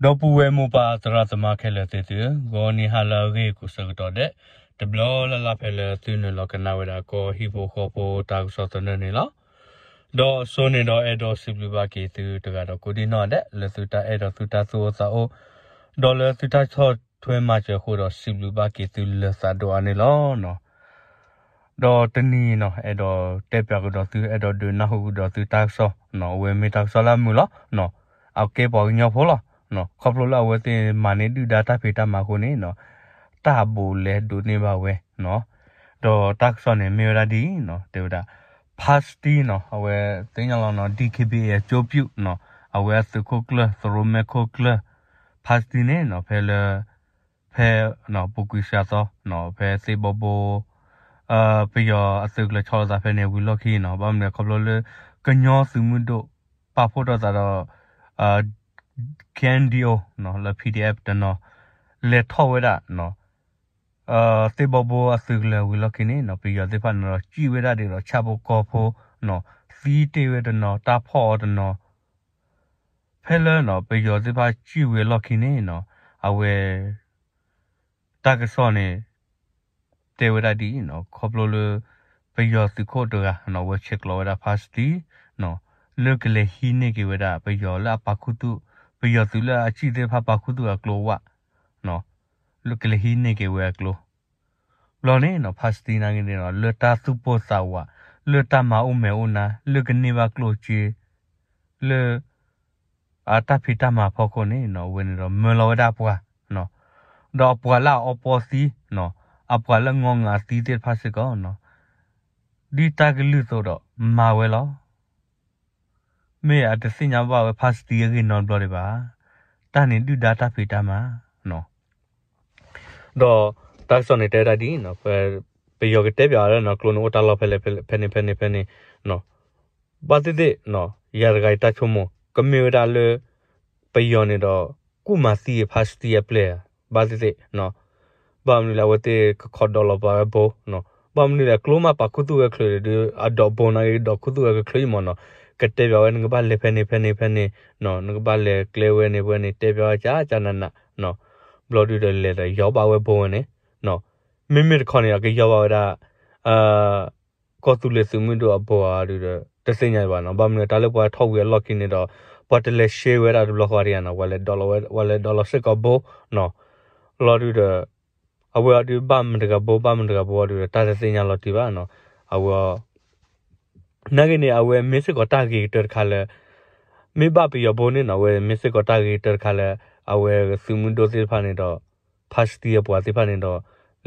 ဒီပုၢ်ဝဲၢ်မိၢ်ပၢ်သရၣ်သမါခဲလၢာ်သ့ၣ်သုဧၢ, ဂီၤနံၤဟါလၢအဂ့ၤကိးဆၢကတီၢ်ဒဲး, တဘျီလၢ်လၢ်ဖဲလၢသုနုာ်လီၤကနၣ်ဝဲဒၣ်ကီၢ်ဟံၣ်ဖိဃီဖိတၢ်ကစီၣ်သနၢၣ်န့ၣ်လီၤ. ဒီးအဆိန့ၣ်ဒီးအဲၣ်ဒိးစံးဘျုးဘၣ်က့ၤသုတဂၤဒီးကိးဒံၣ်နီၣ်ဒဲး လၢသုတၢ်အဲၣ်ဒီးသုတၢ်သူၣ်အိၣ်သးအိၣ်, ဒီးလၢသုတၢ်ဆီၣ်ထွဲမၤစၢၤအဃိဒီး စံးဘျုးဘၣ်က့ၤသုလၢသးဒိၣ်အါန့ၣ်လီၤ. ဒီးတနံၤအံၤနီၤ အဲၣ်ဒိးတဲပၠးကဒီးသု အဲၣ်ဒိးဒုးနၢ်ဟူကဒီးသုတၢ်ကစီၣ်နီၤ အဝဲမ့ၢ်တၢ်ကစီၣ်လၢအမုာ်လီၤနီၤ. အကဲပှၤကညီဖိလီၤ. ခီဖျိလၢအဝဲသ့ၣ်မၤန့ၢ်ဒုၣ်ဒါတၢ်ဖံးတၢ်မၤအဃိန့ၣ်နီၤ တၢ်ဘူးလဲၤဒိးန့ၢ်ဘၣ်ဝဲနီၤ. ဒီးတၢ်ကစီၣ်န့ၣ်မ့ၢ်ဝဲဒၣ်ဒ်အံၤနီၤ တဲဝဲဒၣ် ဖါစတံနီၤ အဝဲသ့ၣ်ညါလီၤနီၤ DKBA အကၠိပျုၢ်နီၤ အဝဲအသုးခိၣ်ကျၢၢ် သရိၣ်မဲခိၣ်ကျၢၢ် ဖါစတံန့ၣ်နီၤ ဖဲလၢ ဖဲ ပူၤကွံာ်စှၤသီ ဖဲသ့ၣ်ဘီဘိ ပယီၤအသုးကလၢၤဆီလီၤသးဖဲန့ၣ်ဝံၤလီၢ်ခံနီၤ ဘၣ်မနုၤလဲၣ်ခီဖျိလၢ ကညီသုးမုၢ်ဒိၣ် ပာ်ဖှိၣ်ထီၣ်သးဒီး KNDO လၢ PDF တနီၤ လဲၤထီၣ်ဝဲဒၣ် သ့ၣ်ဘီဘိအသုးကလၢၤဝံၤလီၢ်ခံန့ၣ်နီၤ ပယီၤသ့ၣ်တဖၣ်န့ၣ်ဒီး စံၣ်ဝဲဒၣ်ဒ်ဒီးဆၣ်ဖိကီၢ်ဖိနီၤ သံတ့ၢ်ဝဲတနီၤ တၢ်ဖီၣ်အီၤတနီၤ ဖဲလၢနီၤ ပယီၤသ့ၣ်တဖၣ်စံၣ်ဝဲအလီၢ်ခံန့ၣ်နီၤ အဝဲ တၢ်ကစီၣ်န့ၣ် တဲဝဲဒၣ်ဒ်အံၤနီၤ ခီဖျိလၢ ပယီၤသုးခိၣ်တဂၤနီၤ အဝဲဆဲးကျိးဝဲဒၣ်ဖါစတံနီၤ လၢကလဲၤဟံးန့ၢ်က့ၤဝဲဒၣ် ပယီၤလၢအပာ်ခူသူၣ် ပယီၤသုးလၢအစံၣ်သ့ၣ်တဖၣ်ပာ်ခူသူၣ်အကျိအဝး လၢကလဲၤဟံးန့ၢ်က့ၤဝဲအကျိ ဘျီန့ၣ်နီၤ ဖါစတံနာ်က့န့ၣ်ဒီး လၢတၢ်သူၣ်ပိၢ်သးဝး လၢတၢ်မၤအိၣ်မဲာ်အိၣ်နါ လၢကန့ၢ်ဘၣ်ကျိၣ်စ့ လၢ အတၢ်ဖံးတၢ်မၤအဖီခိၣ်န့ၣ်နီၤ အဝဲန့ၣ်ဒီးမၢလီၤဝဲဒၣ်အပှၤနီၤ ဒီးအပှၤလၢအအီပီသံနီၤ အပှၤလၢအငီငၤအသံသ့ၣ်တဖၣ်စ့ၢ်ကီးနီၤ ဒ်တၢ်ကလုၢ်အသိးဒီးမၤဝဲလီၤ. မ့ၢ်အတသ့ၣ်ညါဘၣ်ဝဲဖါစတံအဂ့ၢ်နီတဘျီဒံးဘၣ်. တၢ်န့ၣ်ဒုၣ်ဒါတၢ်ဖံးတၢ်မၤနီၤ ဒီးတၢ်ကစီၣ်န့ၣ်တဲဝဲဒၣ်ဒ်အံၤနီၤ ပယီၤကတဲပၠးအီၤလၢနီၤ ကျိန့ၣ်အိၣ်တၢ်လီၢ်ဖဲလဲၣ် ဖဲန့ၣ် ဖဲန့ၣ် ဖဲန့ၣ်နီၤ ဘၣ်သ့ၣ်သ့ၣ်နီၤ ယၤတဂၤအံၤတၢ်ဆိကမိၣ် ကမ့ၢ်ဝဲဒၣ်လၢ ပယီၤန့ၣ်ဒီး ကူၣ်မၤသံအဖါစတံအပျဲၢ်ဧါ ဘၣ်သ့ၣ်သ့ၣ်နီၤ ဘၣ်မနုၤလဲၣ်အဝဲသ့ၣ်ကခိးဒီးလီၤပာ်ဝဲဘိနီၤ ဘၣ်မနုၤလဲၣ် ကျိမးပာ်ခူသူၣ်ဝဲချုးဒီး အဒိးဘိနာ်က့ ဒိးခူသူၣ်ဝဲကချုးအံၤမ့ၢ်နီၤ ကတဲပၠးဝဲ နကဘၣ်လဲၤဖဲန့ၣ် ဖဲန့ၣ် ဖဲန့ၣ်နီၤ နကဘၣ်လဲၤကျဲဝဲန့ၣ် ဖဲန့ၣ် တဲပၠးဝဲကၠးကၠးနးနးနီၤ ဘျီဒုဒီးလဲၤဒီးယီၤဘၣ်ဝဲဘိဝဲန့ၣ်နီၤ မ့မ့ၢ်တခီန့ၣ် အကယီၤဘၣ်ဝဲဒၣ် ကီၢ်သူလ့ၤသုးမုၢ်ဒိၣ်အဘိဧါဒုဒီး တသ့ၣ်ညါဘၣ်နီၤ ဘၣ်မနုၤတၢ်လၢပှၤထီၣ်ဝံၤအလီၢ်ခံန့ၣ်ဒီး ပှၤတလဲၤရှဲဝဲဒၣ်တဘျီဃီဒံးဧါနီၤ ပှၤလဲၤဒီးလီၤစ့ၢ်ကီးဘိနီၤ လီၤဒုဒီး အဝဲအီၤဒုဘၣ်မတၤတဂၤဘိ ဘၣ်မတၤတဂၤဘိအီၤဒုဒီး တၢ်တသ့ၣ်ညါလီၤတံၢ်ဘၣ်နီၤ အဝဲ နာ်က့န့ၣ် အဝဲမ့ၢ်စ့ၢ်ကီးတၢ်ဂ့ၤကတၢၢ်တခါလၢ မ့ၢ်ဘၣ်ပယီၤဘိန့ၣ်နီၤ အဝဲမ့ၢ်စ့ၢ်ကီးတၢ်ဂ့ၤကတၢၢ်တခါလၢ အဝဲသုးမုၢ်ဒိၣ်သ့ၣ်တဖၣ်န့ၣ်ဒီး ဖါစတံအပှၤသ့ၣ်တဖၣ်န့ၣ်ဒီး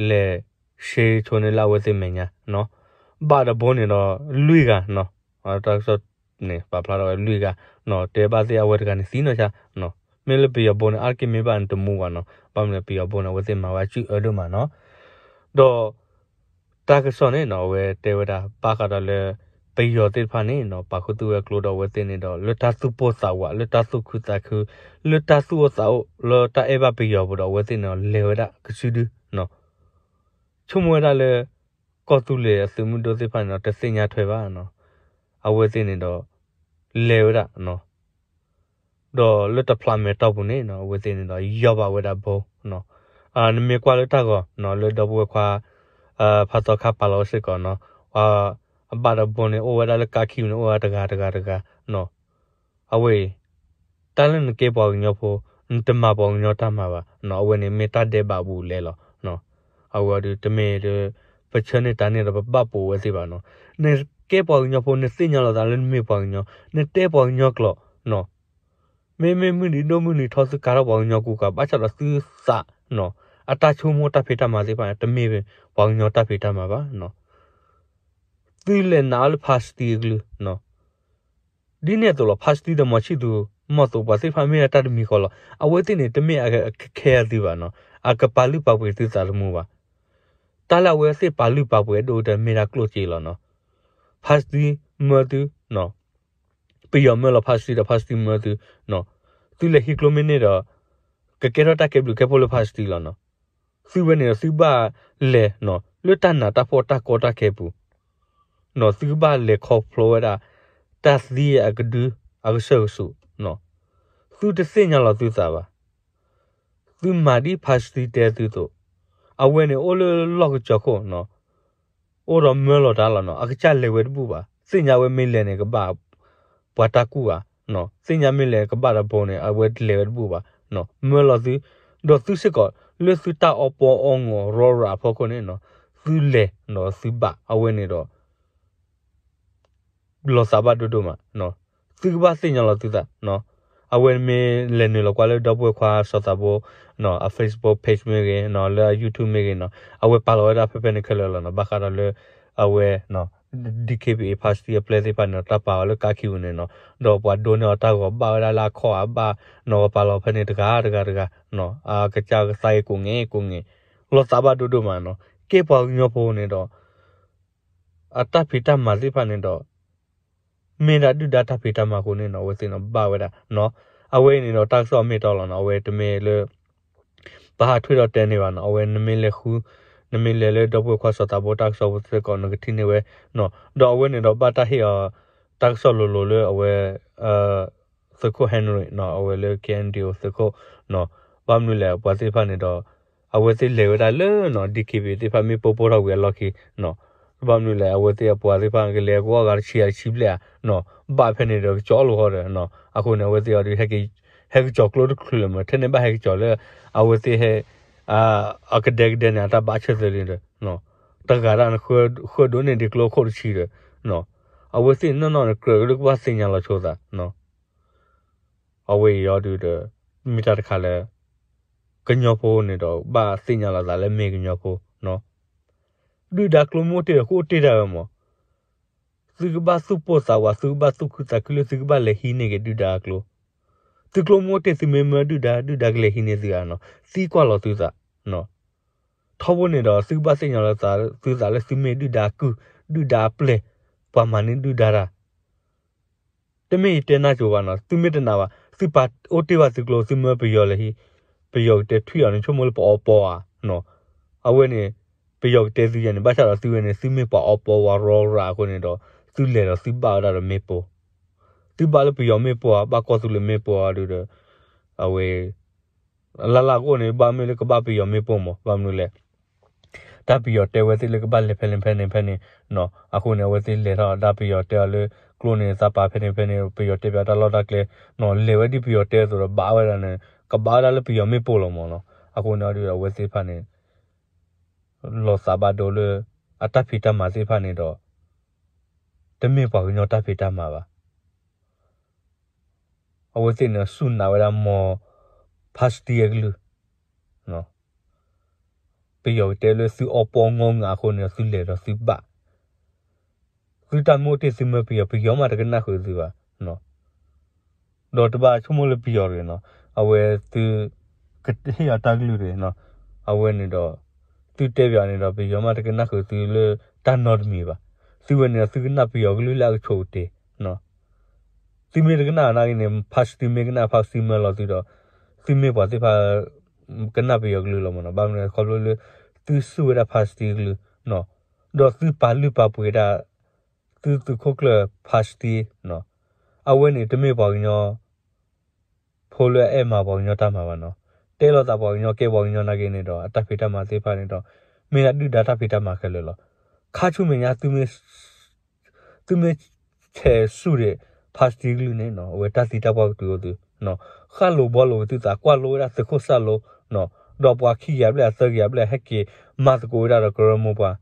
လဲၤရှဲဆိန့ၢ်လၢအဝဲသ့ၣ်မဲာ်ညါနီၤ ဘၣ်ဒီးဘိန့ၣ်ဒီး လွံၢ်ဂၤနီၤ တၢ်ကစီၣ်န့ၣ် ပာ်ဖျါထီၣ်ဝဲလွံၢ်ဂၤနီၤ တဲဘၣ်သ့ၣ်အဝဲတဂၤန့ၣ်သံနီၤဆါနီၤ မ့ၢ်လၢပယီၤဘိန့ၣ် အါတက့ၢ်မ့ၢ်ဘၣ်န့ၣ်တမူဘၣ်နီၤ ဘၣ်မနုၤပယီၤဘိန့ၣ် အဝဲသ့ၣ်မၤဝဲအစုၣ်အၢဒိၣ်မးနီၤ ဒီး တၢ်ကစီၣ်န့ၣ်နီၤ အဝဲတဲဝဲဒၣ် ဘၣ်ဃးဒီးလၢ ပယီၤသ့ၣ်တဖၣ်န့ၣ်နီၤ ပာ်ခူသူၣ်ဝဲကျိဒီးအဝဲသ့ၣ်န့ၣ်ဒီး လၢတၢ်သူၣ်ပိၢ်သးဝး လၢတၢ်သူၣ်ခုသးခု လၢတၢ်သူၣ်အိၣ်သးအိၣ် လၢတၢ်အဲၣ်ဘၣ်ပယီၤပူၤဒီး အဝဲသ့ၣ်န့ၣ်ဒီး လဲၤဝဲဒၣ်ကစုဒုနီၤ ဆိကမိၣ်ဝဲဒၣ်လၢ ကီၢ်သူလ့ၤအသုးမုၢ်ဒိၣ်သ့ၣ်တဖၣ်န့ၣ်ဒီး တသ့ၣ်ညါထွဲဘၣ်နီၤ အဝဲသ့ၣ်န့ၣ်ဒီး လဲၤဝဲဒၣ်နီၤ ဒီးလၢတဖျးမဲာ်တီၢ်ပူၤန့ၣ်နီၤ အဝဲသ့ၣ်န့ၣ်ဒီး ယီၤဘၣ်ဝဲဒၣ်ဘိနီၤ နမ့ၢ်ကွၢ်လၢတၢ်ဂီၤနီၤ လၢဒီပုၢ်ဝဲၢ်ခွါ ဖးသီခါပာ်လီၤဝဲစ့ၢ်ကီးနီၤ အဘၣ်ဒီးဘိန့ၣ် အိၣ်ဝဲဒၣ်လၢကါခံပူၤန့ၣ် အိၣ်ဝဲဒၣ်တဂၤတဂၤတဂၤနီၤ အဝဲအံၤ တၢ်လၢနကဲပှၤကညီဖိ နတမၤပှၤကညီတၢ်မၤဘၣ်နီၤ အဝဲန့ၣ်မ့ၢ်တၢ်ဒဲးဘးဘူးလဲလီၤ အဝဲအံၤဒုးတမ့ၢ်လၢ ပဆၢန့ၢ်တၢ်န့ၢ်ဒီးပဘၣ်ပိာ်ဝဲသ့ၣ်ဘၣ်နီၤ နကဲပှၤကညီဖိ နသ့ၣ်ညါလီၤသးလၢနမ့ၢ်ပှၤကညီ နတဲပှၤကညီကျိာ်နီၤ မ့မ့ၢ်မုၢ်နံၤဒိၣ်မုၢ်နံၤထီ သုကၤထီၣ်ပှၤကညီကူကၤ ဘၣ်ဆၣ်ဒီးသုသးနီၤ အတၢ်ဆိကမိၣ်တၢ်ဖံးတၢ်မၤသ့ၣ်တဖၣ်န့ၣ် တမ့ၢ်ပှၤကညီတၢ်ဖံးတၢ်မၤဘၣ်နီၤ သုလဲၤနာ်အီၤလၢဖါစတံအကလုၢ်နီၤ ဒ်န့ၣ်အသိးလီၤ ဖါစတံဒီးမီၤဆံၣ်သူၤ မီၢ်သိးပှၤသ့ၣ်တဖၣ်မ့ၢ်ဒၣ်တၢ်တမံၤဃီလီၤ အဝဲသ့ၣ်န့ၣ် တမ့ၢ်အကခဲအသုဘၣ်နီၤ အကပာ်လုၢ်ပာ်ပှ့ၤသုသးတမူဘၣ် တၢ်လၢအဝဲသ့ၣ်ပာ်လုၢ်ပာ်ပှ့ၤအဒိၣ်ကတၢၢ်မ့ၢ်ဒၣ်ကျိၣ်စ့လီၤနီၤ ဖါစတံမၢသုနီၤ ပယီၤမၢလီၤဖါစတံဒီးဖါစတံမၢသုနီၤ သုလဲၤဟံးကျိမ့ၢ်န့ၢ်ဒီး ကကဲထီၣ်တၢ်ကဲဘျုးကဲဖှိၣ်လၢဖါစတံလီၤနီၤ သုဝဲန့ၣ်ဒီးသုဘၣ်လဲၤနီၤ လၢတၢ်နးတၢ်ဖှီၣ်တၢ်ကီတၢ်ခဲပူၤ နီၤ သုကဘၣ်လဲၤခီဖျိဝဲဒၣ် တၢ်သံအကဒု အကစၢၢ်ကဆူးနီၤ သုတသ့ၣ်ညါလီၤသုသးဘၣ် သုမၤဒ်ဖါစတံတဲသုသိး, အဝဲန့ၣ်အိၣ်လၢလီၢ်ကစီၤခိၣ်နီၤ, အိၣ်ဒီးမၢလီၤတၢ်လီၤနီၤ, အကစၢ်လဲၤဝဲတဘူၣ်ဘၣ်, သ့ၣ်ညါဝဲမ့ၢ်လဲၤန့ၣ် ကဘၣ်ပှၤတၢ်ကူၣ်ဘၣ်, သ့ၣ်ညါမ့ၢ်လဲၤကဘၣ်တဘိန့ၣ် အဝဲတလဲၤဝဲတဘူၣ်ဘၣ်, မၢလီၤသု, ဒီးသုစ့ၢ်ကီး လၢသုတၢ်အီပီအီငီၤရီရးအဖီခိၣ်န့ၣ်နီၤ, သုလဲၤဒီးသုဘၣ် အဝဲန့ၣ်ဒီး လီၤသးဘၣ်ဒိၣ်ဒိၣ်မး, သုကဘၣ်သ့ၣ်ညါလီၤသုသး, အဝဲမ့ၢ်လဲၤနုာ်လီၤကွၢ်လၢဒီပုၢ်ဝဲၢ်ခွါစီၤသးဘိ အ Facebook page မ့ၢ်ဂ့ၤနီၤ, လၢအ YouTube မ့ၢ်ဂ့ၤနီၤ, အဝဲပာ်လီၤဝဲဒၣ်ဖဲဖဲန့ၣ်ခဲလၢာ်လီၤနီၤ, ဘၣ်ဃးဒီးလၢ အဝဲ DKBA ဖါစတံအပျဲၢ်သ့ၣ်တဖၣ်န့ၣ်ဒီး တၢ်ပာ်အီၤလၢကါခံပူၤန့ၣ်နီၤ, ဒီးပှၤဒိန့ၢ်အီၤတၢ်ဂီၤဘၣ်ဝဲဒၣ်လၢအခီၣ်အဘၣ်နီၤ, ပာ်လီၤဖဲန့ၣ်တဂၤတဂၤတဂၤနီၤ, အကစၢ်ကသါအံၤကိးငဲၤကိးငဲၤ, လီၤသးဘၣ်ဒိၣ်ဒိၣ်မးနီၤ, ကဲပှၤကညီဖိန့ၣ်ဒီး အတၢ်ဖံးတၢ်မၤသ့ၣ်တဖၣ်န့ၣ်ဒီး မ့ၢ်ဒၣ်ဒုၣ်ဒါတၢ်ဖံးတၢ်မၤအဃိန့ၣ်နီၤ, အဝဲသ့ၣ်နီၤဘၣ်ဝဲဒၣ်နီၤ, အဝဲအံၤန့ၣ်ဒီးတၢ်ကစီၣ်မ့ၢ်တီလီၤနီၤ, အဝဲတမ့ၢ်လၢ ပဟးထွဲဒီးတဲန့ၢ်ဘၣ်နီၤ, အဝဲနမ့ၢ်လဲၤဃု နမ့ၢ်လဲၤလၢဒီပုၢ်ဝဲၢ်ခွါစီၤသးဘိတၢ်ကစီၣ်ဖိစ့ၢ်ကီး နကထံၣ်န့ၢ်ဝဲနီၤ, ဒီးအဝဲန့ၣ်ဒီးဘၣ်တၢ်ဟ့ၣ်အီၤ တၢ်ကစီၣ်လိၤလိၤလၢအဝဲ သုးခိၣ် Henry နီၤ, အဝဲလၢ KNDO သုးခိၣ်နီၤ, ဘၣ်မနုၤလဲၣ် ပှၤသ့ၣ်တဖၣ်န့ၣ်ဒီး အဝဲသ့ၣ်လဲၤဝဲဒၣ်လၢနီၤ DKBA သ့ၣ်တဖၣ်မ့ၢ်ပိၢ်ပိၢ်ထီၣ်ကွံာ်အလီၢ်ခံနီၤ, ဘၣ်မနုၤလဲၣ် အဝဲသ့ၣ်အပှၤသ့ၣ်တဖၣ်ကလဲၤကဝီၤဂၤတဆံဂၤတဆံဘျဲၣ်ဧါနီၤ, ဘၣ်ဖဲန့ၣ်ဒီးကကၠီလီၤဃီဒီးနီၤ, အဃိန့ၣ် အဝဲသ့ၣ်အီၤဒုး ဟဲက့ၤကၠီၤကျိတချုးလၢၤမး, ထဲန့ၣ်ဘၣ်ဟဲက့ၤကၠီၤလၢ အဝဲသ့ၣ်ဟဲ အကဒဲကဒဲန့ၣ် အတၢ်ဘၣ်ဆၢၣ်သၢလံဒီး တဂၤဒၣ်န့ၣ် ဃၢဒိးန့ၢ်ဒံးကျိခိၣ်တဆံဒီး အဝဲသ့ၣ်နီၢ်နီၢ်န့ၣ်ကြၢးလၢကဘၣ်သ့ၣ်ညါလီၤဆိသး, အဝဲအံၤအီၤဒုးဒီး မ့ၢ်တၢ်တခါလၢ ကညီဖိန့ၣ်ဒီး ဘၣ်သ့ၣ်ညါလီၤသးလၢမ့ၢ်ကညီဖိနီၤ, ဒုၣ်ဒါကျိမ့ၢ်အိၣ်တ့ၢ်ဒီး ကအိၣ်တ့ၢ်ဒၣ်ဝဲမး, သုကဘၣ်သူၣ်ပိၢ်သးဝး သုကဘၣ်သူၣ်ခုသးခုလၢသုကဘၣ်လဲၤဟံးန့ၢ်က့ၤဒုၣ်ဒါအကျိ, သုကျိမ့ၢ်အိၣ်တ့ၢ် သုမ့ၢ်မၢဒုၣ်ဒါ ဒုၣ်ဒါကလဲၤဟံးန့ၢ်သုဧါနီၤ, သံကွၢ်လီၤသုသး ထီဘိန့ၣ်ဒီး သုကဘၣ်သ့ၣ်ညါလီၤသးသုသးလၢသုမ့ၢ်ဒုၣ်ဒါကုၢ်, ဒုၣ်ဒါအပျဲၢ်, ပှၤမၤန့ၢ်ဒုၣ်ဒါတၢ်, တမ့ၢ်ယတဲနၢ်ကၠိဘၣ်နီၤ, သုမ့ၢ်တနာ်ဘၣ် သုပာ်အိၣ်တ့ၢ်ဘၣ်သုကျိ သုမၢပယီၤလဲၤဟံး, ပယီၤကတဲထွံၣ်အီၤန့ၣ် ဆိကမိၣ်လၢပအီပီဧါနီၤ, အဝဲန့ၣ် ပယီၤကတဲသုယဲန့ၣ် ဘၣ်ဆၣ်ဒီးသုဝဲန့ၣ် သုမ့ၢ်ပှၤအီပီဝဲရီရၤအဃိန့ၣ်ဒီး သုလဲၤဒီးသုဘၣ်ဝဲဒၣ်ဒီးမ့ၣ်ပိၢ်, သုဘၣ်လၢပယီၤမ့ၣ်ပိၢ်ဧါ ဘၣ်ကီၢ်သူလ့ၤမ့ၣ်ပိၢ်ဧါဒုးဒီး အဝဲ လၢ်လၢ်ကအိၣ်န့ၣ် ဘၣ်မ့ၢ်လၢကဘၣ်ပယီၤမ့ၣ်ပိၢ်မး ဘၣ်မနုၤလဲၣ်, တၢ်ပယီၤတဲဝဲသ့ၣ်လၢကဘၣ်လဲၤဖဲန့ၣ်ဖဲန့ၣ်ဖဲန့ၣ်နီၤ, အဃိန့ၣ် အဝဲသ့ၣ်လဲၤထီၣ် တၢ်ပယီၤတဲအီၤလၢ ကျိန့ၣ်သးပာ်ဖဲန့ၣ်ဖဲန့ၣ် ပယီၤတဲပၠးတၢ်လီၢ်တၢ်ကျဲနီၤ, လဲၤဝဲဒ်ပယီၤတဲအသိးဒီး ဘၣ်ဝဲဒၣ်န့ၣ် ကဘၣ်ဝဲဒၣ်လၢပယီၤမ့ၣ်ပိၢ်လီၤမးနီၤ, အဃိန့ၣ်အီၤဒုး အဝဲသ့ၣ်တဖၣ်န့ၣ် လီၤသးဘၣ်ဒိလၢ အတၢ်ဖံးတၢ်မၤသ့ၣ်တဖၣ်န့ၣ်ဒီး တမ့ၢ်ပှၤကညီတၢ်ဖံးတၢ်မၤဘၣ်. အဝဲသ့ၣ်န့ၣ် စူၢ်နာ်ဝဲဒၣ်မ် ဖါစတံအကလုၢ်, ပယီၤကတဲလၢသုအီပီငီငါအဃိန့ၣ် သုလဲၤဒီးသုဘၣ်, သုတၢ်မ့ၢ်အိၣ်တ့ၢ်သုမၢပယီၤ ပယီၤမးတကနၣ်ဃုာ်သုဘၣ်. ဒီးတဘၣ်ဆိကမိၣ်လၢပယီၤတဂ့ၤနီၤ, အဝဲသု ကဟ့ၣ်အီၤတၢ်ကလုၢ်တဂ့ၤနီၤ, အဝဲန့ၣ်ဒီး သုတဲပၠးန့ၣ်ဒီး ပယီၤမးတကနၣ်ဃုာ်သုလၢတၢ်နီတမံၤဘၣ်. သုဝဲန့ၣ်ဒီး သုကနၣ်ပယီၤကလုၢ်လၢအကဆိးကတ့ၤ သုမ့ၢ်တကနၣ်နာ်က့န့ၣ် ဖါစတံမ့ၢ်ကနၣ် ဖါစတံမၢလီၤသုဒီး သုမ့ၢ်ပှၤသ့ၣ်တဖၣ် ကနၣ်ပယီၤကလုၢ်လီၤမးနီၤ. ဘၣ်မနုၤလဲၣ် ခီဖျိလၢ သုစူၢ်ဝဲဒၣ်ဖါစတံကလုၢ်, ဒီးသုပာ်လုၢ်ပာ်ပှ့ၤဒၣ် သုသုးခိၣ်ကျၢၢ်ဖါစတံ, အဝဲန့ၣ်တမ့ၢ်ပှၤကညီ ဖိလၢအအဲၣ်မၤပှၤကညီတၢ်မၤဘၣ်နီၤ. တဲလိာ်သးပှၤကညီကဲပှၤကညီနာ်က့န့ၣ်ဒီး အတၢ်ဖံးတၢ်မၤသ့ၣ်တဖၣ်န့ၣ်ဒီး မ့ၢ်ဒၣ်ဒုၣ်ဒါတၢ်ဖံးတၢ်မၤခဲလၢာ်လီၤ. ခါဆူမဲာ်ညါ သုမ့ၢ်ဆဲးဆူၣ်ဒီး ဖါစတံကလုၢ်န့ၣ်နီၤ အဝဲတၢ်သံတၢ်ပှၢ်ကတုၤအိၣ်သု, ဃၣ်လိၤဘှီလိၤက့ၤသုသး ကွၢ်လိဝဲဒၣ်သုးခိၣ်စၢ်လိနီၤ, ဒီးပှၤခံကယၤဘျဲၣ်အသၢကယၤဘျဲၣ် ဟဲက့ၤမၤသကိးဝဲဒၣ်ဒီးကရၢမိၢ်ပှၢ်,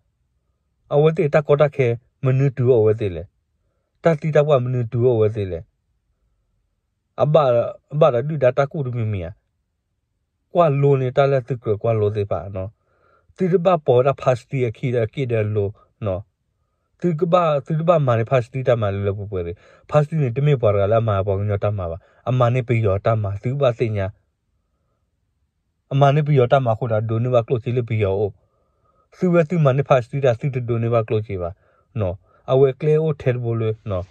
အဝဲသ့ၣ်တၢ်ကီတၢ်ခဲ မနုၤတုၤအိၣ်အဝဲသ့ၣ်လဲၣ်. တၢ်သံတၢ်ပှၢ်မနုၤတုၤအိၣ်အဝဲသ့ၣ်လဲၣ်. အဘၣ်ဒီးဒုၣ်ဒါတၢ်ကူၣ်တမံၤမံၤဧါ. ကွၢ်လိန့ၢ်တၢ်လၢသုကြၢးကွၢ်လိသ့ၣ်တဖၣ်နီၤ. သုတဘၣ်ပိာ်ဝဲဒၣ်ဖါစတံအခံဒီးအက့ၢ်ဒီးအလိၤနီၤ. သုကဘၣ် သုတဘၣ်မၤန့ၢ်ဖါစတံတၢ်မၤလၢလၢပှဲၤပှဲၤတဂ့ၤ. ဖါစတံန့ၣ် တမ့ၢ်ပှၤတဂၤလၢအမၤပှၤကညီတၢ်မၤဘၣ်. အမၤန့ၢ်ပယီၤတၢ်မၤ သုကဘၣ်သ့ၣ်ညါ အမၤန့ၢ်ပယီၤတၢ်မၤအဃိဒီး ဒိးန့ၢ်ဘၣ်ကျိၣ်စ့လၢပယီၤအအိၣ်. သုဝဲသုမၤန့ၢ်ဖါစတံတၢ် သုတဒိးန့ၢ်ဘၣ်ကျိၣ်စ့ဘၣ်. အဝဲကျဲအိၣ်ထဲတဘိလၢ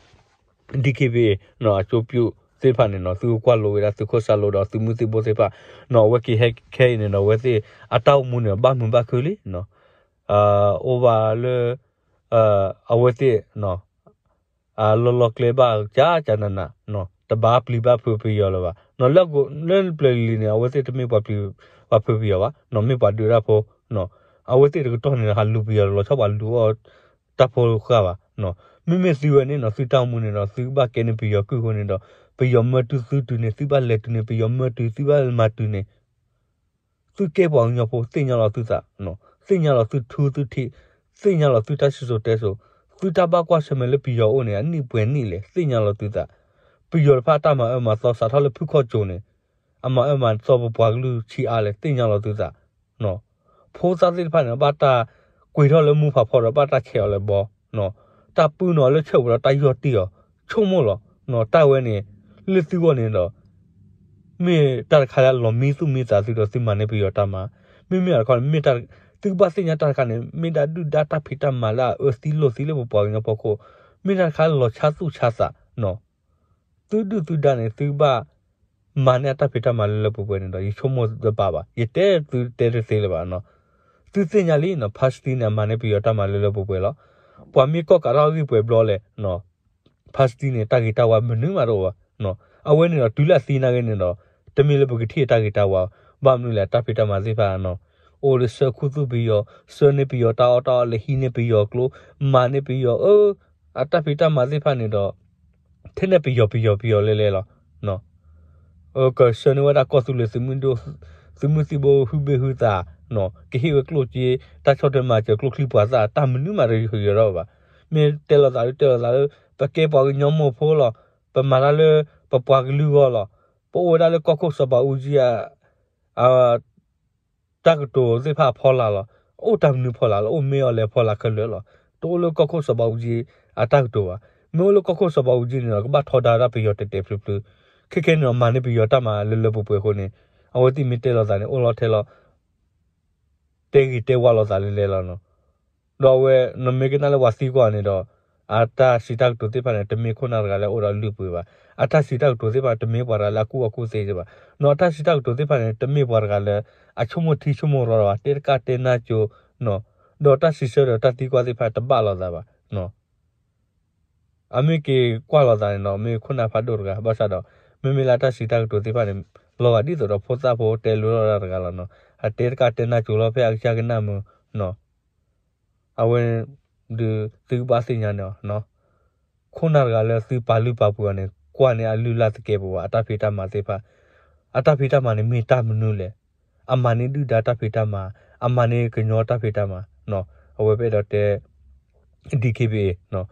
DKBA အကၠိပၠူၣ်သ့ၣ်တဖၣ်န့ၣ်နီၤ သုကကွၢ်လိဝဲဒၣ်သုးခိၣ်စၢ်လိဒီးသုးမုၢ်သံၣ်ဘိသ့ၣ်တဖၣ်နီၤ အဝဲက့ၤဟဲခဲအံၤန့ၣ်ဒီး အဝဲသ့ၣ်အတၢ်အိၣ်မူန့ၣ် ဘၣ်မုာ်ဘၣ်ခုလံနီၤ. အိၣ်ဘၣ်လၢ အဝဲသ့ၣ် အလီၢ်လီၢ်ကျဲဘၣ်ကကနနနီၤ တဘၣ်ပျံၤဘၣ်ဖုးပယီၤလၢၤဘၣ် လၢပျၢၤလံၤလံၤန့ၣ် အဝဲသ့ၣ်တမ့ၢ်ပှၤပျံၤပှၤဖုးပယီၤဘၣ်, မ့ၢ်ပှၤဒုးတၢ်ဖိ, အဝဲသ့ၣ်တကတီၢ်န့ၣ် ဟးလူၤပယီၤတလီၤဆီ ပှၤလူၤအီၣ်တၢ်ဖိဃာ်ဘၣ်. မ့မ့ၢ်သုဝဲန့ၣ်နီၤ သုတၢ်အိၣ်မူန့ၣ်ဒီး သုကဘၣ်ကဲန့ၢ်ပယီၤကုၢ်အဃိန့ၣ်ဒီး ပယီၤမၢတုၤသုတုၤန့ၣ် သုဘၣ်လဲၤတုၤန့ၣ် ပယီၤမၢတုၤ သုဘၣ်မၤတုၤန့ၣ် သုကဲပှၤကညီဖိ သ့ၣ်ညါလီၤသုသး, သ့ၣ်ညါလီၤသုထူသုထံး, သ့ၣ်ညါလီၤသုတၢ်စံၣ်စိၤတဲစိၤ, သုတၢ်ဘၣ်ကွၢ်ဆၢၣ်မဲာ်လၢပယီၤအအိၣ်န့ၣ် အနံၣ်ပှဲၤနံၣ်လဲၣ် သ့ၣ်ညါလီၤသုသး. ပယီၤတဖၣ်အတၢ်မၤအၢမၤသီ စးထီၣ်လၢဖုခီၣ်ကၠိန့ၣ် အမၤအၢမၤသီပပှၤကလုာ်ဆံးအါလဲၣ် သ့ၣ်ညါလီၤသုသး. ဖိသၣ်သ့ၣ်တဖၣ်န့ၣ် ဘၣ်တၢ်ကွံာ်ထီၣ်လၢမူဖးဖီဒီး ဘၣ်တၢ်ဆဲးအီၤလၢဘီ, တၢ်ပုၢ်နီၣ်အီၤလၢဆၢၣ်ဝဲဒီးတၢ်ယီၢ်တံၢ်အီၤ, ဆိကမိၣ်လီၤ. တၢ်ဝဲန့ၣ် လၢသုဂီၢ်န့ၣ်ဒီး မ့ၢ်တၢ်တခါလၢအလီၤမံသူၣ်မံသးသုဒီးသုမၤန့ၢ်ပယီၤတၢ်မၤ, မ့မ့ၢ်တခီန့ၣ် မ့ၢ်တၢ် သုကဘၣ်သ့ၣ်ညါတၢ်တခါန့ၣ် မ့ၢ်ဒၣ်ဒုၣ်ဒါတၢ်ဖံးတၢ်မၤလၢအအၢသံလိာ်သံလၢပပှၤကညီဖီခိၣ်, မ့ၢ်တၢ်တခါလၢလီၤဆါသူၣ်ဆါသးနီၤ. သုဒုၣ်သုဒါန့ၣ် သုကဘၣ်မၤန့ၢ်အတၢ်ဖံးတၢ်မၤလၢလၢပှဲၤပှဲၤန့ၣ်ဒီး ယဆိကမိၣ်တဘၣ်ဘၣ်, ယတဲသုတဲတသ့လၢၤဘၣ်နီၤ. သုသ့ၣ်ညါလံနီၤ ဖါစတံန့ၣ် အမၤန့ၢ်ပယီၤတၢ်မၤလၢလၢပှဲၤပှဲၤလီၤ. ပှၤမ့ၢ်ကီၢ်ကးထီၣ်အဂ့ၢ်ပှဲၤဘျီလဲၣ် ဖါစတံန့ၣ် တၢ်ဂ့ၤတၢ်ဝါမနုၤမးတအိၣ်ဘၣ်. အဝဲန့ၣ်ဒီးတုၤလၢအသံနာ်က့န့ၣ်ဒီး တမ့ၢ်လၢပကထံၣ်အတၢ်ဂ့ၤတၢ်ဝါ, ဘၣ်မနုၤလဲၣ် အတၢ်ဖံးတၢ်မၤသ့ၣ်တဖၣ်နီၤ အိၣ်လၢဆှၢခူသူၣ်ပယီၤ, ဆှၢန့ၢ်ပယီၤတၢ်အီၣ်တၢ်အီ လဲၤဟံးန့ၢ်ပယီၤကျိ, မၤန့ၢ်ပယီၤအၢ, အတၢ်ဖံးတၢ်မၤသ့ၣ်တဖၣ်န့ၣ်ဒီး ထဲန့ၣ်ပယီၤပယီၤပယီၤလဲၤလဲၤလီၤ. ကဆှၢန့ၢ်ဝဲဒၣ်ကီၢ်သူလ့ၤ သုးမုၢ်သံၣ်ဘိဟုဘ့ၣ်ဟုသး, ကဟ့ၣ်ဝဲကျိၣ်စ့, တၢ်ဆီၣ်ထွဲမၤစၢၤကျိချံပှၤသၣ် တၢ်မနုၤမးတယီၤထီၣ်ဘၣ်. မ့ၢ်တဲလီၤသးလၢ တဲလီၤသးလၢ ပကဲပှၤကညီမိၢ်ဖိလီၤ, ပမၤတၢ်လၢပပှၤကလုာ်ဂီၢ်လီၤ, ပအိၣ်ဝဲဒၣ်လၢကီၢ်ခိၣ်စီၤဘးအူကၠံအ တၢ်ကတိၤသ့ၣ်တဖၣ်အဖီလာ်လီၤ. အိၣ်တၢ်မနုၤဖီလာ်လီၤ, အိၣ်မ့ၢ်အီၤလဲၤဖီလာ်ခဲလၢာ်လီၤ. တအိၣ်လၢကီၢ်ခိၣ်စီၤဘးအူကၠံအတၢ်ကတိၤဘၣ်. မ့ၢ်အိၣ်လၢကီၢ်ခိၣ်စီၤဘးအူကၠံန့ၣ်ဒီး ကဘၣ်ထီဒါဝဲဒၣ်ပယီၤတဲာ်တဲာ်ဖျုးဖျုး, ခဲခဲန့ၣ်ဒီး မၤန့ၢ်ပယီၤတၢ်မၤလၢလၢပှဲၤပှဲၤအဃိန့ၣ် အဝဲသ့ၣ်မ့ၢ်တဲလီၤသးန့ၣ် အိၣ်လီၤထဲလီၤ တဲဂ့ၤတဲဝါလိာ်သးလဲၤလဲၤလီၤနီၤ. ဒီးအဝဲ နမ့ၢ်ကနၣ်လၢပှၤသံကွၢ်န့ၣ်ဒီး အတၢ်စံးတၢ်ကတိၤသ့ၣ်တဖၣ်န့ၣ် တမ့ၢ်ခိၣ်နၢ်တဂၤလၢအအိၣ်ဒီးလုၢ်ပှ့ၤဘၣ်. အတၢ်စံးတၢ်ကတိၤသ့ၣ်တဖၣ် တမ့ၢ်ပှၤတဂၤလၢအကူၣ်ဘၣ်ကူၣ်သ့ဘၣ်. နီၤ အတၢ်စံးတၢ်ကတိၤသ့ၣ်တဖၣ်န့ၣ် တမ့ၢ်ပှၤတဂၤလၢ အဆိကမိၣ်ထံဆိကမိၣ်ရီတဂၤဘၣ်, တဲတကၣ်တဲနါကိၤနီၤ. ဒီးတၢ်စံးဆၢဒီးတၢ်သံကွၢ်သ့ၣ်တဖၣ်တဘၣ်လိာ်သးဘၣ်နီၤ. အမ့ၢ်က့ၤကွၢ်လိာ်သးန့ၣ်ဒီး မ့ၢ်ခိၣ်နၢ်ဖးဒိၣ်တဂၤ, ဘၣ်ဆၣ်ဒီး မ့မ့ၢ်လၢအတၢ်စံးတၢ်ကတိၤသ့ၣ်တဖၣ်န့ၣ် လီၤဂာ်ဒ်သိးဒီးဖိသၣ်ဖိတဲလိၤလိာ်တၢ်တဂၤလီၤနီၤ. အတဲတကၣ်တဲနါကိၤလီၤ ဖဲအကစၢ်ကနၣ်မုာ်နီၤ. အဝဲ ဒုးသုကဘၣ်သ့ၣ်ညါန့ၣ်နီၤ, ခိၣ်နၢ်တဂၤလၢသုပာ်လုၢ်ပာ်ပှ့ၤအီၤန့ၣ် ကွၢ်န့ၢ်အလုၢ်အလၢ်သကဲးပဝး အတၢ်ဖံးတၢ်မၤသ့ၣ်တဖၣ်, အတၢ်ဖံးတၢ်မၤန့ၣ်မ့ၢ်တၢ်မနုၤလဲၣ်. အမၤန့ၢ်ဒုၣ်ဒါတၢ်ဖံးတၢ်မၤ, အမၤန့ၢ်ကညီတၢ်ဖံးတၢ်မၤနီၤ. အဝဲပအဲၣ်ဒိးတဲ DKBA နီၤ,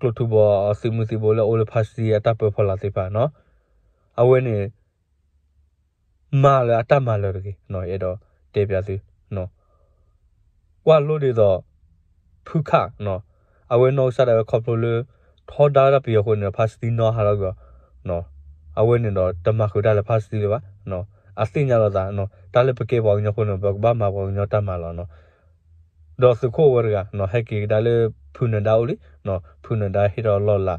ကျိၣ်ထူဘီ သုးမုၢ်သံၣ်ဘိလၢအအိၣ်လၢဖါစတံအတၢ်ပၢဖီလာ်သ့ၣ်တဖၣ်နီၤ. အဝဲန့ၣ် မၤလၢအတၢ်မၤလၢာ်တဂ့ၤ, အဲၣ်ဒိးတဲပျးသု, ကွၢ်လိဒ်သိး ဖုခၣ်နီၤ, အဝဲနီၢ်ကစၢ်ဒၣ်ဝဲခီဖျိလၢ ထီဒါဝဲဒၣ်ပယီၤအဃိန့ၣ်ဒီး ဖါစတံနီၣ်ဟးထီၣ်ကွံာ်အီၤ, အဝဲန့ၣ်ဒီး တမၤဃုာ်တၢ်လၢဖါစတံလၢၤဘၣ်, အသ့ၣ်ညါလိာ်သး, တၢ်လၢပကဲပှၤကညီအဃိန့ၣ် ပကဘၣ်မၤပှၤကညီတၢ်မၤလီၤနီၤ. ဒီးသုးခိၣ်ဝဲတဂၤ ဟဲက့ၤကဒါလၢ ဖုနဒါအိၣ်လံ, ဖုနဒါဟ့ၣ်ထီၣ်လီၢ်လၤ,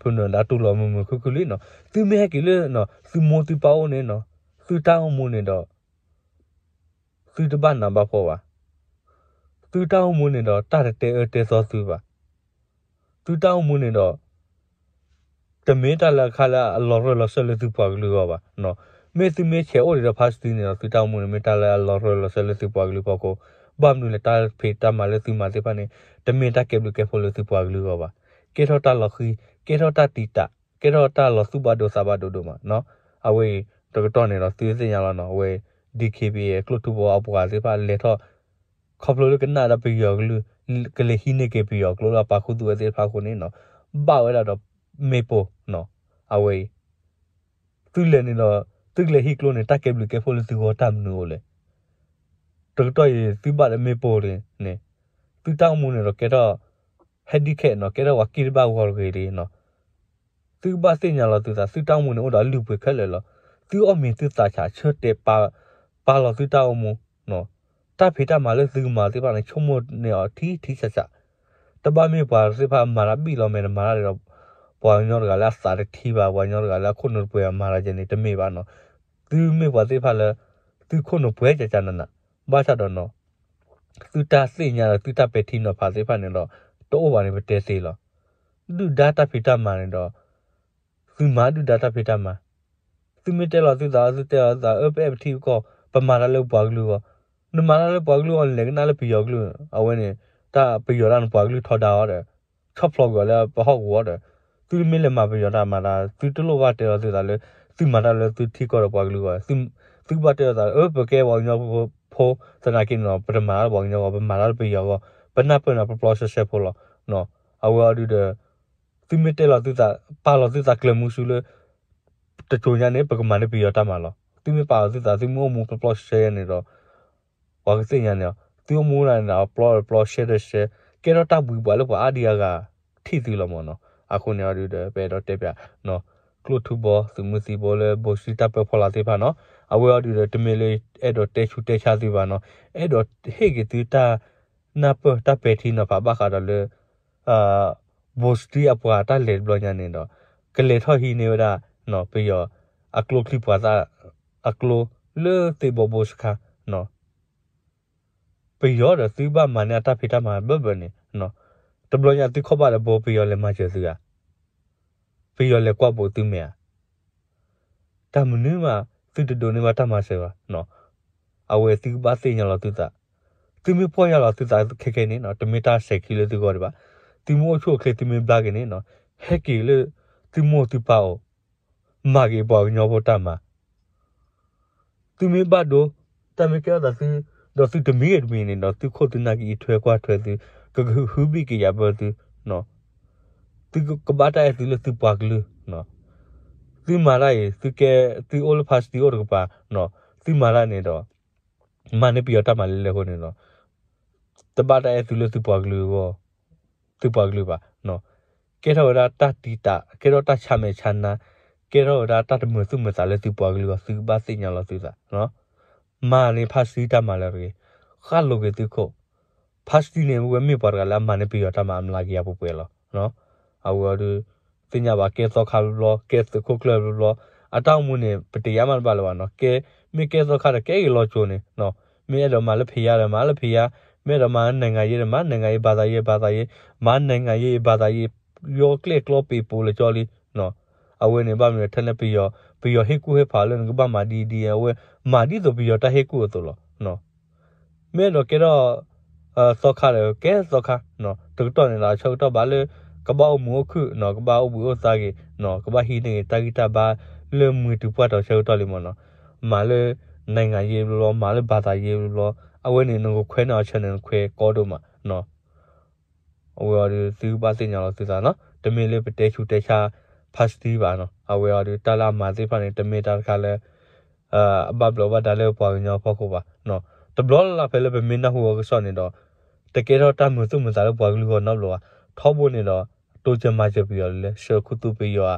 ဖုနဒါတူၢ်လိာ်မုာ်မုာ်ခုၣ်ခုၣ်လံနီၤ. သုမ့ၢ်ဟဲက့ၤလၢ သုမိၢ်သုပၢ်အိၣ်န့ၣ်နီၤ, သုတၢ်အိၣ်မူန့ၣ်ဒီး သုတဘၣ်နးဘၣ်ဖှီၣ်ဘၣ်. သုတၢ်အိၣ်မူန့ၣ်ဒီး တၢ်တတဲအၢတဲသီသုဘၣ်. သုတၢ်အိၣ်မူန့ၣ်ဒီး တမ့ၢ်တၢ်လၢအခါလၢအလီၤရၢၢ်လီၤစၢၢ်လၢသုပှၤကလုာ်အဂီၢ်ဘၣ်. မ့ၢ်သုမ့ၢ်ဆဲးအိၣ်ဒံးဒီးဖါစတံန့ၣ်ဒီး သုတၢ်အိၣ်မူန့ၣ် မ့ၢ်တၢ်လၢအလီၤရၢၢ်လီၤစၢၢ်လၢသုပှၤကလုာ်ဖီခိၣ်, ဘၣ်မနုၤလဲၣ် တၢ်ဖံးတၢ်မၤလၢသုမၤသ့ၣ်တဖၣ်န့ၣ် တမ့ၢ်တၢ်ကဲဘျုးကဲဖှိၣ်လၢသုပှၤကလုာ်အဂီၢ်ဘၣ်. ကဲထီၣ်တၢ်လီၤဃံ, ကဲထီၣ်တၢ်တံာ်တာ်, ကဲထီၣ်တၢ်လီၤသူၣ်ဘၣ်ဒိသးဘၣ်ဒိဒိၣ်မးနီၤ. အဝဲအံၤ တကတီၢ်န့ၣ်ဒီး သုသ့ၣ်ညါလီၤနီၤ, အဝဲ DKBA ကျိၣ်ထူဘီအပှၤသ့ၣ်တဖၣ်လဲၤထီၣ် ခီဖျိလၢကနၣ်ဒီးပယီၤကလုၢ် ကလဲၤဟံးန့ၢ်က့ၤပယီၤကျိလၢအပာ်ခူသူၣ်ဝဲသ့ၣ်တဖၣ်အဃိန့ၣ်နီၤ, ဘၣ်ဝဲဒၣ်ဒီးမ့ၣ်ပိၢ်နီၤ. အဝဲအံၤ သုလဲၤန့ၣ်ဒီး သုကလဲၤဟံးကျိန့ၣ် တၢ်ကဲဘျုးကဲဖှိၣ်လၢသုဂီၢ်တၢ်မနုၤအိၣ်လဲၣ်. တကတီၢ်အံၤ သုဘၣ်ဒီးမ့ၣ်ပိၢ်လံန့ၣ် သုတၢ်အိၣ်မူန့ၣ်ဒီးကဲထီၣ် handicap နီၤ, ကဲထီၣ်ပှၤကံၢ်တဘၣ်ဂီၤတဂ့ၤလံနီၤ. သုကဘၣ်သ့ၣ်ညါလီၤသုသး, သုတၢ်အိၣ်မူန့ၣ် အိၣ်ဒီးအလုၢ်အပှ့ၤခဲလၢာ်လီၤ. သုအီၣ်မ့ၤသုသးဆးဆၢတဲာ်ပာ်လီၤသုတၢ်အိၣ်မူ, တၢ်ဖံးတၢ်မၤလၢသုကမၤသ့ၣ်တဖၣ်န့ၣ် ဆိကမိၣ်န့ၢ်အီၤထံထံဆးဆး, တဘၣ်မ့ၢ်ပှၤသ့ၣ်တဖၣ်မၤတၢ်ဘံၣ်လီၤမဲာ်တမၤတၢ်ဒီး ပှၤကညီတဂၤလၢအသးတထံၣ်ဘၣ်, ပှၤကညီတဂၤလၢအခိၣ်နူာ်တပှဲၤအမၤတၢ်ကဲန့ၣ် တမ့ၢ်ဘၣ်နီၤ. သုမ့ၢ်ပှၤသ့ၣ်တဖၣ်လၢ သုခိၣ်နူာ်ပှဲၤကကနးနး, ဘၣ်ဆၣ်ဒီးနီၤ သုတၢ်သ့ၣ်ညါဒီးသုတၢ်ပဲာ်ထံနီၤဖးသ့ၣ်တဖၣ်န့ၣ်ဒီး တအိၣ်ဘၣ်န့ၣ် ပတဲသ့လီၤ. ဒုၣ်ဒါတၢ်ဖံးတၢ်မၤန့ၣ်ဒီး သုမၤဒုၣ်ဒါတၢ်ဖံးတၢ်မၤ, သုမ့ၢ်တဲလီၤသုသး သုတဲလီၤသုသး အၢ ပအဲၣ်ပထံပကီၢ် ပမၤတၢ်လၢပပှၤကလုာ်အဂီၢ်, နမၤတၢ်လၢပှၤကလုာ်အဂီၢ် နလဲၤကနၣ်လၢပယီၤကလုာ် အဝဲန့ၣ် တၢ်ပယီၤဒၣ်နပှၤကလုာ်ထီဒါအီၤဒီး ဆီၣ်ဖျိးကွံာ်အီၤလၢပဟီၣ်ကဝီၤဒီး သုမ့ၢ်လဲၤမၤပယီၤတၢ်မၤတၢ် သုတလိၣ်ဘၣ်တဲလီၤသုသးလၢ သုမၤတၢ်လၢသုထံကီၢ်ဒီးပှၤကလုာ်အဂီၢ်, သုကဘၣ်တဲလီၤသးလၢ အၢ ပကဲပှၤကညီဖိ သနာ်က့န့ၣ်ဒီး ပတမၤတၢ်လၢပှၤကညီအဂီၢ် ပမၤတၢ်လၢပယီၤအဂီၢ် ပနၢ်ပၢၢ်နၤပျီပျီဆှဲဆှဲဖိလီၤ. အဝဲအီၤဒုဒီး သုမ့ၢ်တဲလီၤသုသး ပာ်လီၤသုသးကျၢၤမုဆူလၢ တစိၤညါန့ၣ် ပကမၤန့ၢ်ပယီၤတၢ်မၤလီၤ. သုမ့ၢ်ပာ်လီၤသုသး သုမ့ၢ်အိၣ်မူပျီပျီဆှဲဆှဲန့ၣ်ဒီး ပှၤကသ့ၣ်ညါန့ၣ်လီၤ. သုအိၣ်မူဒၣ်န့ၣ်ဒီး ပျီပျီဆှဲဆှဲဆှဲ ကဲထီၣ်တၢ်ဘှံးပှၤလၢပှၤအါဒံအါဂၤထံၣ်သုလီၤမ့ၢ်နီၤ. အဃိန့ၣ်အီၤဒုဒီး ပအဲၣ်ဒိးတဲပၠး ကျိၣ်ထူဘီ သုးမုၢ်သံဘိလၢ ဘိစတံတၢ်ပၢဖီလာ်သ့ၣ်တဖၣ်နီၤ. အဝဲအီၤဒုဒီး တမ့ၢ်လၢအဲၣ်ဒိးတဲဆူးတဲဆါသုဘၣ်နီၤ. အဲၣ်ဒိးဟ့ၣ်က့ၤသုတၢ်နၢ်ပၢၢ်တၢ်ပဲာ်ထံနီၤဖးဘၣ်ဃးဒီးလၢ ဘိစတံအပှၤတၢ်လဲၤတဘျီညါန့ၣ်ဒီး ကလဲၤထီၣ်ဟံးန့ၢ်ဝဲဒၣ် ပယီၤအကျိချံပှၤသၣ်အကျိလၢသ့ၣ်ဘီဘိစခါ ပယီၤဒီးသုဘၣ်မၤန့ၢ်အတၢ်ဖံးတၢ်မၤဘၢဘၢန့ၣ် တဘျီညါသုခီၣ်ဘၣ်ဒီးဘိ ပယီၤလဲၤမၤစၢၤသုဧါ, ပယီၤလဲၤကွၢ်ဘိးသုမဲာ်ဧါ, တၢ်မနုၤမး သုတဒိးန့ၢ်ဘၣ်တၢ်မၤစၢၤဘၣ်. အဝဲသုကဘၣ်သ့ၣ်ညါလီၤသုသး, သုမ့ၢ်ပီၢ်ယၢ်လီၤသုသးခဲခဲန့ၣ် တမ့ၢ်တၢ်စဲၤခံလၢသုဂီၢ်ဒံးဘၣ်. သုမ့ၢ်အိၣ်ဆူၣ်အိၣ်ချ့သုမ့ၢ်ဘျါက့ၤန့ၣ် ဟဲက့ၤလၢသုမိၢ်သုပၢ်အိၣ် မၤက့ၤပှၤကညီဖိတၢ်မၤ သုမ့ၢ်ဘၣ်ဒိ တၢ်မ့ၢ်ကဲထီၣ်သးသု ဒီးသုတမံၤဂ့ၤတမံၤန့ၣ်ဒီး သုခိၣ်သုနၢ်ကအံးထွဲကွၢ်ထွဲသု, ကဟုဘံၣ်ကယာ်ဘၢသု, သုကဘၣ်တၢ်အဲၣ်သုလၢသုပှၤကလုာ်, သုမၤတၢ်အံၤ သုကဲ သုအိၣ်လၢ passport အိၣ်တကပၤ, သုမၤတၢ်န့ၣ်ဒီး မၤန့ၢ်ပယီၤတၢ်မၤလဲၢ်လဲၢ်အဃိန့ၣ်ဒီး တဘၣ်တၢ်အဲၣ်သုလၢသုပှၤကလုာ်အဂီၢ် သုပှၤကလုာ်ဘၣ်. ကဲထီၣ်ဝဲဒၣ်တၢ်တံာ်တာ် ကဲထီၣ်တၢ်ဆါမဲာ်ဆါနါ ကဲထီၣ်ဝဲဒၣ်တၢ်တမုာ်သူၣ်မုာ်သးလၢသုပှၤကလုာ်အဂီၢ် သုကဘၣ်သ့ၣ်ညါလီၤသုသး. မၤန့ၢ် passport တၢ်မၤလၢတဂ့ၤ, ဃၣ်လိၤက့ၤသုခိၣ်, passport န့ၣ် ဝဲမ့ၢ်ပှၤတဂၤလၢအမၤန့ၢ်ပယီၤတၢ်မၤအမျးကယၤပှဲၤပှဲၤလီၤ. အဝဲအီၤဒုး သ့ၣ်ညါဘၣ်ကဲသီခါဘျီဘျီ ကဲသုးခိၣ်ကျၢၢ်ဘျီဘျီ အတၢ်အိၣ်မူန့ၣ် ပတယာ်မးတဘၣ်လၢၤဘၣ်နီၤ. ကဲ မ့ၢ်ကဲသီခါဒီးကဲဂ့ၤလီၤကၠိန့ၣ် မ့ၢ်အဲၣ်ဒိးမၤလၢဖံးယါဒီးမၤလၢဖံးယါ, မ့ၢ်အဲၣ်ဒိးမၤလၢ နိုင်ငံရေး ဒီးမၤ နိုင်ငံရေး ဘာသာရေး, မၤ နိုင်ငံရေး ဘာသာရေး ယီကျဲၣ်ကျီပ့ၤပိာ်လၢကၠီလံ. အဝဲန့ၣ်ဘၣ်မနုၤထဲန့ၣ် ပယီၤ ပယီၤဟ့ၣ်ကူၣ်ဟ့ၣ်ဖးလၢနကဘၣ်မၤဒ်ဒ်အဝဲ မၤဒ်သိးပယီၤတၢ်ဟ့ၣ်ကူၣ်အသိးလီၤ. မ့ၢ်အဲၣ်ဒိးကဲထီၣ် သီခါဒီးကဲသီခါ, တကတီၢ်န့ၣ်ဒီးအဆၢကတီၢ်ဘၣ်လၢ ကဘၣ်အိၣ်မုာ်အိၣ်ခုၣ်, ကဘၣ်အိၣ်ဘှံးအိၣ်သါက့ၤ, ကဘၣ်ဟံးန့ၢ်က့ၤတၢ်ဂံၢ်တၢ်ဘါလၢမုၢ်တုၤပှၢ်တီၤဆၢကတီၢ်လံမ့ၢ်နီၤ. မၤလၢ နိုင်ငံရေး ဘျီဘျီ, မၤလၢ ဘာသာရေး ဘျီဘျီ, အဝဲန့ၣ်နကခွဲးန့ၢ်အီၤဆၢန့ၣ် နခွဲးကီဒိၣ်မး အဝဲအီၤဒုးသုကဘၣ်သ့ၣ်ညါလီၤသုသးနီၤ. တမ့ၢ်လၢပတဲဆူးတဲဆါ passport ဘၣ်နီၤ. အဝဲအီၤဒုးတၢ်လၢအမၤသ့ၣ်တဖၣ်န့ၣ် တမ့ၢ်တၢ်တခါလၢ အဘၣ်ဘျီးဘၣ်ဒါလၢပှၤကညီအဖီခိၣ်ဘၣ်. တဘျီလၢ်လၢ်ဖဲလၢပမ့ၢ်နၢ်ဟူအကစီၣ်န့ၣ်ဒီး တကဲထီၣ်တၢ်မုာ်သူၣ်မုာ်သးလၢပှၤကလုာ်အဂီၢ်နီတဘျီဘၣ်. ထီဘိန့ၣ်ဒီး တိစၢၤမၤစၢၤပယီၤလၢ ဆှၢခူသူၣ်ပယီၤဧါ,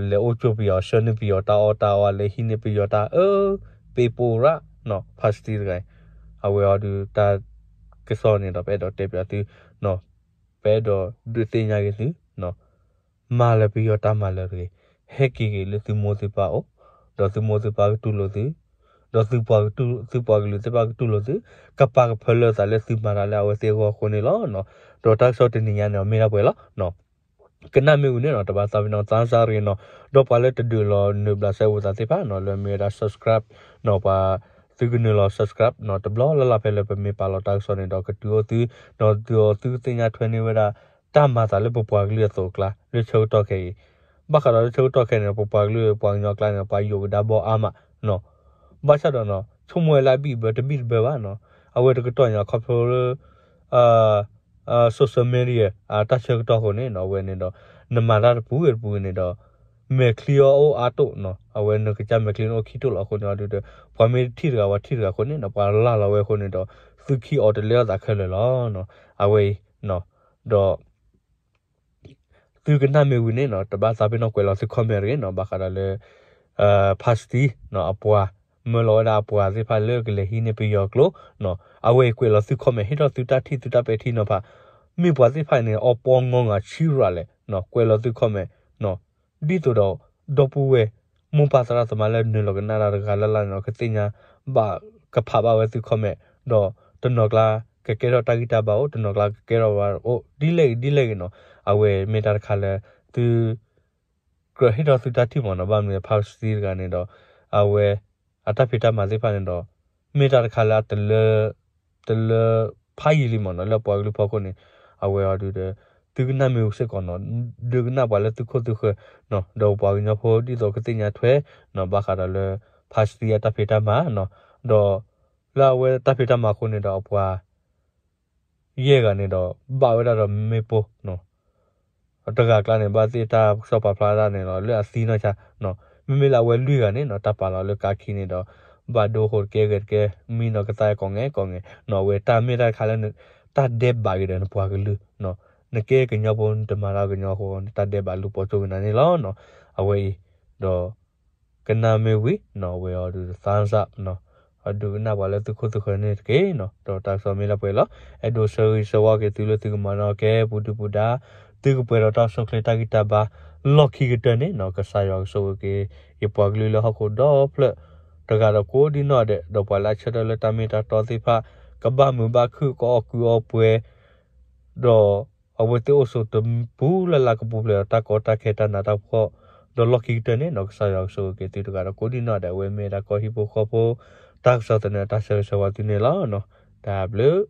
လဲၤအိၣ်ကၠိပယီၤ, ဆှၢန့ၢ်ပယီၤတၢ်အီၣ်တၢ်အီ လဲၤဟံးန့ၢ်ပယီၤတၢ်အၢ ပ့ၤပိာ်ရၣ်နီၤ passport တဂၤအံၤ. အဝဲအီၤဒုးတၢ်ကစီၣ်န့ၣ်ဒီး ပအဲၣ်ဒိးတဲပၠးသု, ပအဲၣ်ဒိးဒုးသ့ၣ်ညါက့ၤသု မၤလၢပယီၤတၢ်မၤလၢတဂ့ၤ, ဟဲက့ၤက့ၤလၢသုမိၢ်သုပၢ်အိၣ်, ဒီးသုမိၢ်သုပၢ်ကတူၢ်လိာ်သု, ဒီးသုပှၤကလုာ်သ့ၣ်တဖၣ်ကတူၢ်လိာ်သု, ကပာ်ကဖၢလၢသးလၢသုမၤတၢ်လၢအဝဲသ့ၣ်အဂီၢ်အဃိန့ၣ်လီၤ. ဒီးတၢ်ကစီၣ်တနံၤညါန့ၣ်အမ့ၢ်ဒၣ်ပှဲၤလီၤ. ကနၣ်မ့ၢ်ဝံၤန့ၣ်နီၤ တဘၣ်သးပ့ၤနီၣ်သးစၢ်ရ့နီၤ, ဒီးပှၤလၢတဒုးလီၤနုာ်ဘျးစဲဝဲသးသ့ၣ်တဖၣ်နီၤ လၢမ့ၢ်ဝဲဒၣ် subscribe နီၤ ပှၤသုကနုာ်လီၤ subscribe နီၤ တဘျီလၢ်လၢ်ဖဲလၢပမ့ၢ်ပာ်လီၤတၢ်ကစီၣ်န့ၣ်ဒီး ကတုၤအိၣ်သု, ဒီးသုကသ့ၣ်ညါထွဲန့ၢ်ဝဲဒၣ် တၢ်မၤသးလၢပပှၤကလုာ်အသိးအကျါ လၢဆၢကတီၢ်ခဲအံၤ, ဘၣ်ဃးဒီးလၢဆၢကတီၢ်ခဲအံၤန့ၣ် ပပှၤကလုာ်ပှၤကညီအကျါန့ၣ် ပှၤယိးကဒါဘီအါမးနီၤ, ဘၣ်ဆၣ်ဒီးနီၤ ဆိကမိၣ်ဝဲလၢအဘံၣ်တဘၢတဘံၣ်တဘၢဘၣ်နီၤ, အဝဲတကတီၢ်ညါခီဖျိလၢ social media အတၢ်ဆၢကတီၢ်အဃိန့ၣ်နီၤ အဝဲန့ၣ်ဒီး နမၤတၢ်တပူၤဂ့ၤတပူၤဂ့ၤန့ၣ်ဒီး မဲာ်ချံအီၤအိၣ်အါတိၣ်နီၤ, အဝဲနကစၢ်မဲာ်ချံန့ၣ်အိၣ်ခံတိၣ်လီၤအဃိန့ၣ်အီၤဒုးဒီး ပှၤမ့ၢ်ထံၣ်တဂၤပှၤထံၣ်တဂၤအဃိန့ၣ်နီၤ ပှၤလၢ်လီၤဝဲအဃိန့ၣ်ဒီး သုခံအီၤတလဲအသးခဲလၢာ်လီၤ. အဝဲအံၤ ဒီး သုကနၣ်မ့ၢ်ဝံၤန့ၣ်နီၤ တဘၣ်သးပ့ၤနီၣ်ကွဲးလီၤသု comment တဂ့ၤနီၤ ဘၣ်ဃးဒီးလၢ ဖါစတံ အပှၤ မၢလီၤဝဲဒၣ်အပှၤသ့ၣ်တဖၣ်လၢကလဲၤဟံးန့ၢ်ပယီၤကျိာ်နီၤ အဝဲအံၤကွဲးလီၤသု comment ဟ့ၣ်ထီၣ်သုတၢ်ထံၣ်သုတၢ်ပဲာ်ထံနီၤဖး မ့ၢ်ပှၤသ့ၣ်တဖၣ်န့ၣ် အီပီငီငၤဆံရၤလဲၣ်နီၤ ကွဲးလီၤသု comment နီၤ ဒ်သိးဒီး ဒီပုၢ်ဝဲၢ် မိၢ်ပၢ်သရၣ်သမါလၢနုာ်လီၤကနၣ်တၢ်တဂၤလၢ်လၢ်န့ၣ်နီၤ ကသ့ၣ်ညါဘၣ်ကဖးဘၣ်ဝဲသု comment ဒီးတနီၤကျါ ကကဲထီၣ်တၢ်ဂံၢ်တၢ်ဘါအိၣ် တနီၤကျါကကဲထီၣ်ဘၣ်အိၣ် ဒ်လဲၣ်ဂ့ၤဒ်လဲၣ်ဂ့ၤနီၤ အဝဲမ့ၢ်တၢ်တခါလၢ သု ကြၢးဟ့ၣ်ထီၣ်သုတၢ်ထံၣ်မ့ၢ်နီၤ, ဘၣ်မနုၤလဲၣ် ဖါစတံတဂၤန့ၣ်ဒီး အဝဲ အတၢ်ဖံးတၢ်မၤသ့ၣ်တဖၣ်န့ၣ်ဒီး မ့ၢ်တၢ်တခါလၢအတလၢ တလၢဖးယံာ်လံမ့ၢ်နီၤ, လၢပှၤကလုာ်ဖီခိၣ်န့ၣ် အဝဲအီၤဒုးဒီး သုကနၣ်မ့ၢ်ဝံၤစ့ၢ်ကီးနီၤ, ဒုးကနၣ်ပှၤလၢသုခိၣ်သုဃၢၤနီၤ, ဒီးပှၤကညီဖိဒ်သိးကသ့ၣ်ညါထွဲနီၤ, ဘၣ်ဃးဒီးလၢ ဖါစတံအတၢ်ဖံးတၢ်မၤနီၤ, ဒီး လၢအဝဲတၢ်ဖံးတၢ်မၤအဃိန့ၣ်ဒီး အပှၤ ယဲၢ်ဂၤန့ၣ်ဒီး ဘၣ်ဝဲဒၣ်ဒီးမ့ၣ်ပိၢ်နီၤ, တဂၤအကျါန့ၣ် ဘၣ်သ့ၣ်တၢ်ပစီပာ်ဖျါဒၣ်န့ၣ်လီၤ လၢအသံနီၢ်ဆါနီၤ, မ့မ့ၢ်လၢအဝဲလွံၢ်ဂၤန့ၣ်နီၤ တၢ်ပာ်လီၤလၢကါခံန့ၣ်ဒီး ဘၣ်ဒိဃိတကဲဂဲၤတကဲ မံနီၤကသါကိးဂၤကိးဂၤနီၤ, အဝဲတၢ်မ့ၢ်တၢ်တခါလၢ တၢ်ဒဲးဘးက့ၤဒီးနပှၤကလုာ်နီၤ, နကဲကညီဖိနတမၤတၢ်ကညီအဃိ တၢ်ဒဲးဘးလူၤပိာ်ကၠိက့ၤနၤန့ၣ်လီၤနီၤ, အဝဲအံၤဒီး ကနၣ်မ့ၢ်ဝံၤနီၤ အဝဲအီၤဒုး thumbs up နီၤ, အဒုးကနၣ်ပှၤလၢသုခိၣ်သုဃၢၤန့ၣ်တက့ၢ်နီၤ, ဒီးတၢ်ကစီၣ်မ့ၢ်လၢပှဲၤလီၤ, အဲၣ်ဒိးဆၢဂ့ၤဆၢဝါက့ၤသုလၢသုကမၤနၢၤကဲပူၤဒုၣ်ပူၤဒါ, သုကပှဲၤဒီးတၢ်အိၣ်ဆူၣ်အိၣ်ချ့တၢ်ဂံၢ်တၢ်ဘါ လီၢ်ခံကတၢၢ်န့ၣ်နီၤ, ကစၢ်ယွၤကဆိၣ်ဂ့ၤက့ၤ ယပှၤကလုာ်လၢဟီၣ်ခိၣ်ဒီဖျၢၣ် တဂၤဒီးကိးဒံနီၢ်ဒဲး, ဒီးပှၤလၢအဆၢထၢၣ်လၢတၢ်မ့ၢ်တၢ်တီသ့ၣ်တဖၣ် ကဘၣ်မုာ်ဘၣ်ခုၣ် ကအီၣ်ကုာ်အီပှဲၤ ဒီးအဝဲသ့ၣ်အိၣ်ဆိးတပူၤလၢ်လၢ်ကပူၤဖျဲးဒီးတၢ်ကီတၢ်ခဲတၢ်နးတၢ်ဖှီၣ်, ဒီးလီၢ်ခံကတၢၢ်န့ၣ်နီၤ ကစၢ်ယွၤကဆိၣ်ဂ့ၤက့ၤသုတဂၤဒီးကိးဒံနီၢ်ဒဲး, အဝဲမ့ၢ်ဒၣ်ကီၢ်ဟံၣ်ဖိဃီဖိ တၢ်ကစီၣ်သနၢၣ်တၢ်ဆၢဂ့ၤဆၢဝါသုန့ၣ်လီၤ. တၢ်ဘျုး